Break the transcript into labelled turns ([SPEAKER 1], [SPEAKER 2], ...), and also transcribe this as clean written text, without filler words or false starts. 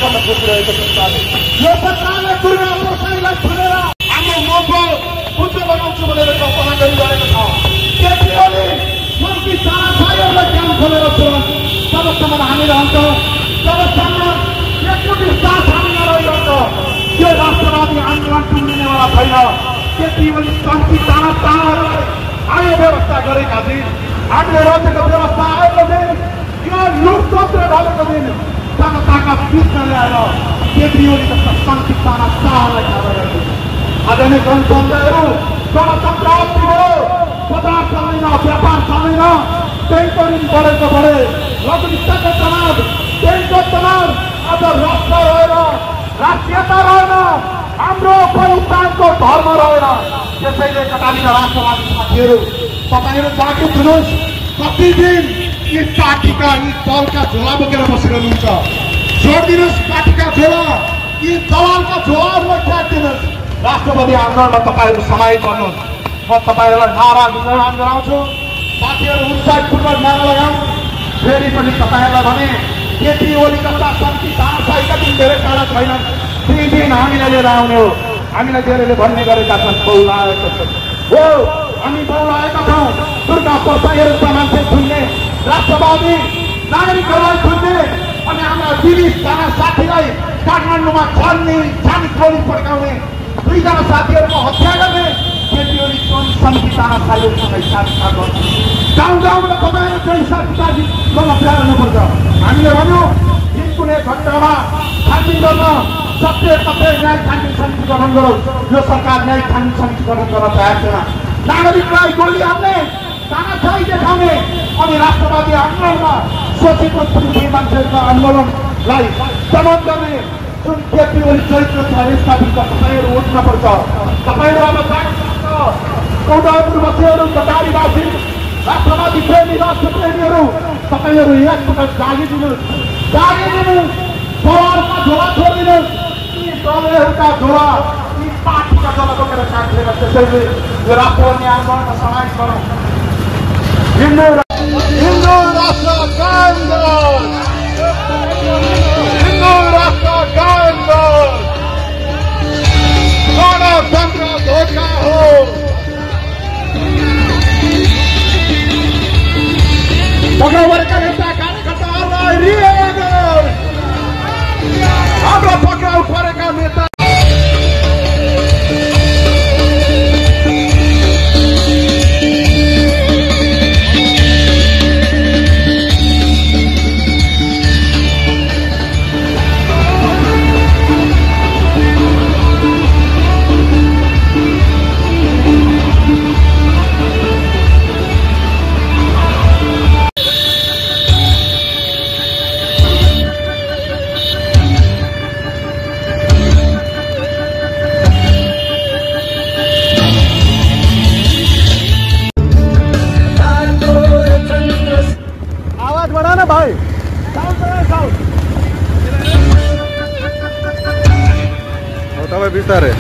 [SPEAKER 1] गर्न खोजिरहेको सरकारले यो सरकारले दुर्गा व्यवसायीलाई छोडेर हाम्रो मोको बुद्ध बनाउँछु भनेर कल्पना गरिरहेको छ। त्यतिले मन्त्री साथीहरूलाई काम खोलेर छोड्छन् जबसम्म हामी रहन्छौँ जबसम्म एकमुठी साथ हामी नरहिरहन्छ त्यो राष्ट्रवादी आन्दोलन टुङ्गिनेवाला छैन। त्यतिले मन्त्री साथीहरूलाई आयो व्यवस्था गरेका दिन हामीले रोजेको व्यवस्था आएको दिन यो लोकतन्त्र ढलेको दिन जनताका बिचमा ल्याएर केन्द्रीयले जस्ता संक्षिप्तमा चाहलाई थाहा गरेको आदरणीय जनसमुदायहरू गणतन्त्र अस्ति भयो बजार चल्दैन व्यापार चल्दैन त्यहीको ऋण बढेको बढे लघुवित्तको तनाव त्यहीको तनाव आज राष्ट्र रहेन राष्ट्रियता रहेन हाम्रो परिवारको धर्म रहेन। त्यसैले कतालीका राष्ट्रवादी साथीहरू तपाईहरू जागृत हुनुहोस्। कति दिन यी पार्टीका यी दलका झोला बोकेर बसिरहनुहुन्छ छोडिदिनुहोस्। पार्टीका झोला यी दलालका झोलाहरूलाई त्यागिदिनुहोस्। राष्ट्रवादी आन्दोलनमा तपाईँहरू समाहित गर्नुहोस्। म तपाईँहरूलाई नारा गुणगान गराउँछु। साथीहरू उत्साहपूर्वक नारा लगाउँ। फेरि पनि तपाईँहरूलाई भने केटी ओली जस्ता सन्ती साहसका दिन धेरै टाढा छैनन्। ती दिन हामीलाई लिएर आउने हो। हामीलाई धेरैले भन्ने गरेका छन् बौलाएको छ हो हामी बौलाएका छौँ। दुर्गा व्यवसायीहरूका मान्छे थुन्ने राष्ट्रवादी नागरिकहरूलाई थुन्ने अनि हाम्रा 20जना साथीलाई काठमाडौँमा छान्ने गोली पड्काउने 2जना साथीहरूको हत्या गर्ने केटीओली 27जना साथीहरूसँग हिसाब गर्छ। गाउँ गाउँबाट तपाईँहरू त्यो हिसाब किताब गर्न प्यार्नुपर्छ। हामीले भन्यौँ कुनै घटनामा छानबिन गर्न सत्य तथ्य न्याय छानबिन समिति गठन गरौँ। यो सरकार न्याय छानबिन समिति गठन गर्न तयार छैन। नागरिकलाई गोली हान्ने तानाशाही देखाउने अनि राष्ट्रवादी आन्दोलनमा शोषित मान्छेहरूको आन्दोलनलाई दमन गर्ने जुन केटीओली चरित्र छ यसका विरुद्ध तपाईँहरू उठ्नुपर्छ। तपाईँहरू अब उदयपुरवासीहरू कटारीवासी राष्ट्रवादी प्रेमी राष्ट्रप्रेमीहरू तपाईँहरू एकपटक जागिदिनुहोस्। दलहरूका झोला छोडिदिनुहोस्। यी दलहरूका झोला यी पार्टीका झोला बोकेर काटेर त्यसैले यो राष्ट्रवादी आन्दोलनमा समावेश गरौँ। हिन्दू राष्ट्र कायम गरौँ। हिन्दू राष्ट्र कायम गरौँ। गणतन्त्र धोका हो। पक्राउका नेता कार्यकर्ताहरूलाई रिहाई हाम्रो पक्राउ परेका नेता भाई
[SPEAKER 2] तपाईँ बिस्तारै